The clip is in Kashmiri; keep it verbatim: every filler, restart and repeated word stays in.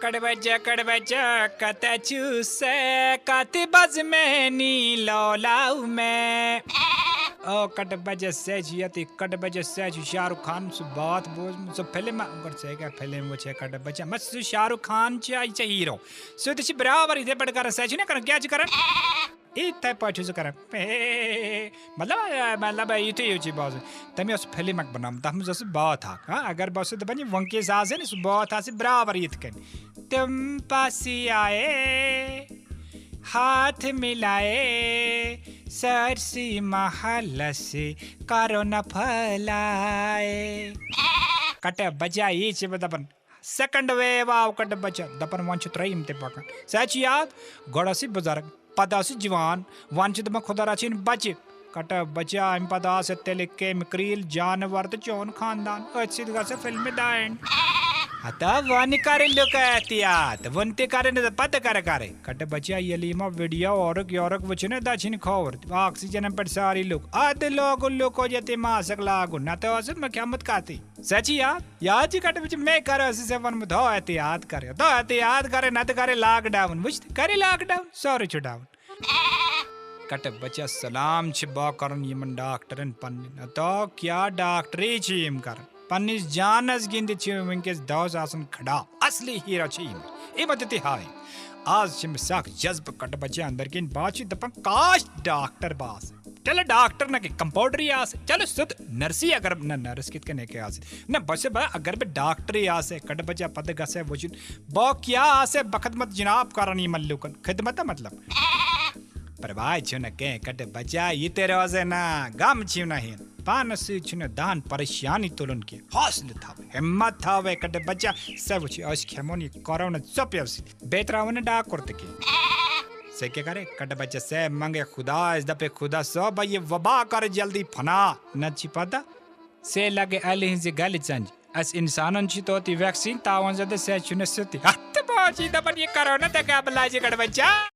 کٹ بچہ، کٹ بچہ، کتہ چھُ سے؟ کتھ بز میں نی لولاو میں۔ او کٹ بچہ سے چھُ یتی، کٹ بچہ سے چھُ شاہ رخ خان سُہ بات بوزمُت، سُہ فلم، مگر ژےٚ کیٛاہ فلم وٕچھے کٹ بچہ؟ مس سُہ شاہ رخ خان چھُ، یہِ چھُ ہیٖرو۔ سُہ تہِ چھُ برابر یِتھے پٲٹھۍ کران، سے چھُنہ کران، کیٛاہ چھُ کران؟ یِتھے پٲٹھۍ چھُ سُہ کران۔ مطلب، مطلب، یِتھُے ہیوٗ چھُ باسان۔ تٔمۍ ٲس فلم اکھ بنٲومٕژ، تَتھ منٛز ٲس سُہ بٲتھ اکھ۔ ہاں، اگر بہٕ اوسُس دَپان، یہِ وۄنۍ کیٛاہ آسہِ ہے نہٕ، سُہ بٲتھ آسہِ برابر یِتھ کٔنۍ۔ تِم پاسی آئے، ہاتھ ملائے، سٲرسٕے محلس کورونا پھٔلائے۔ کٹہٕ بچہ، یی چھِ بہٕ دَپان، سیکنڈ ویو آو کٹہٕ بچہ، دَپان وۄنۍ چھُ ترٛیٚیِم تہِ پکان۔ ژےٚ چھُ یاد، گۄڈٕ ٲسٕے بُزرگ، پتہٕ ٲسٕے جوان، وۄنۍ چھِ دَپان خدا رچھِنۍ بچہِ۔ کٹہٕ بچہ، اَمہِ پتہٕ آسہٕ تیٚلہِ کیٚمۍ کرٛیٖلۍ جانور تہٕ چون خاندان۔ أتھۍ سۭتۍ گژھِ فلمہِ داین۔ ہتا وۄنۍ کرِ لُکھ احتیاط، وۄنۍ تہِ کرِ نہٕ، پتہٕ کرِ کرِ۔ کٹہٕ بچہ، ییٚلہِ یِمو ویڈیو اورُک یورُک وٕچھِ نہ دچھِنۍ کھووُر، آکسیجنن پٮ۪ٹھ سارے لُکھ، ادٕ لوگُن لُکو ییٚتہِ ماسک لاگُن، نتہٕ ٲسٕس مےٚ کھٮ۪مُت کتھٕے۔ ژےٚ چھِ یاد؟ یاد چھِ کٹہٕ بچہ، مےٚ کر ٲسٕس ژےٚ ووٚنمُت، ہو احتیاط کر، تو احتیاط کر، نتہٕ کرِ لاک ڈاوُن۔ وٕچھ، کرِ لاک ڈاوُن، سورُے چھُ ڈاوُن۔ کٹہٕ بچہ، سلام چھِ با کران یِمن ڈاکٹرن پننٮ۪ن۔ تو کیٛاہ ڈاکٹری چھِ یِم کران؟ پننِس جانس گِنٛدِتھ چھِ وٕنکیٚس دۄہس آسان کھڑا۔ اصلی ہیرو چھِ یِم۔ یِمو تہِ تہِ ہاے۔ آز چھِ مےٚ سخ جذبہٕ کٹہٕ بچہ اندر کِنۍ۔ با چھِ دپان، کاش ڈاکٹر با آسہٕ۔ چلو ڈاکٹر نہ کہ کمپاؤڈرٕے آسہٕ۔ چلو سیوٚد نرسٕے اگر، نہ نرس کِتھ کٔنۍ ہیٚکہِ آسِتھ؟ نہ بس با، اگر بہٕ ڈاکٹرٕے آسہٕ، کٹہٕ بچہ پتہٕ گژھٕ ہے وٕچھُن۔ با کیٛاہ آسہٕ ہے بخدمت جناب کران یِمن لوٗکن؟ خدمت مطلب۔ پرواے چھُنہٕ کینٛہہ کٹہٕ بچہ، یہِ تہِ روزے نا، غم چھِو نہٕ ہیٚنۍ۔ پانس سۭتۍ چھُنہٕ دہن پریشانی تُلُن کینٛہہ۔ حوصلہٕ تھاو، ہمت تھاو اے کٹہٕ بچہ، سا وٕچھ أسۍ کھٮ۪مون یہِ کرونا ژۄپیو سۭتۍ۔ بیٚیہِ ترٛاوو نہٕ ڈاکُر تہِ کینٛہہ۔ ژےٚ کیٛاہ کرے کٹہٕ بچہ؟ سے منگے خدایس، دپے خدا صٲبہ یہِ وبا کر جلدی فنا۔ نتہٕ چھِ پتہ، سے لگے الہِ ہٕنزِ گلہِ ژنجہِ۔ اسہِ انسانن چھِ توتہِ ویکسیٖن، تاوَن زدٕ سے چھُنہٕ سیوٚتُے۔ ہتہٕ باجی دپان یہِ کرونا تہِ گبہٕ لاجہِ کٹہٕ بچہ۔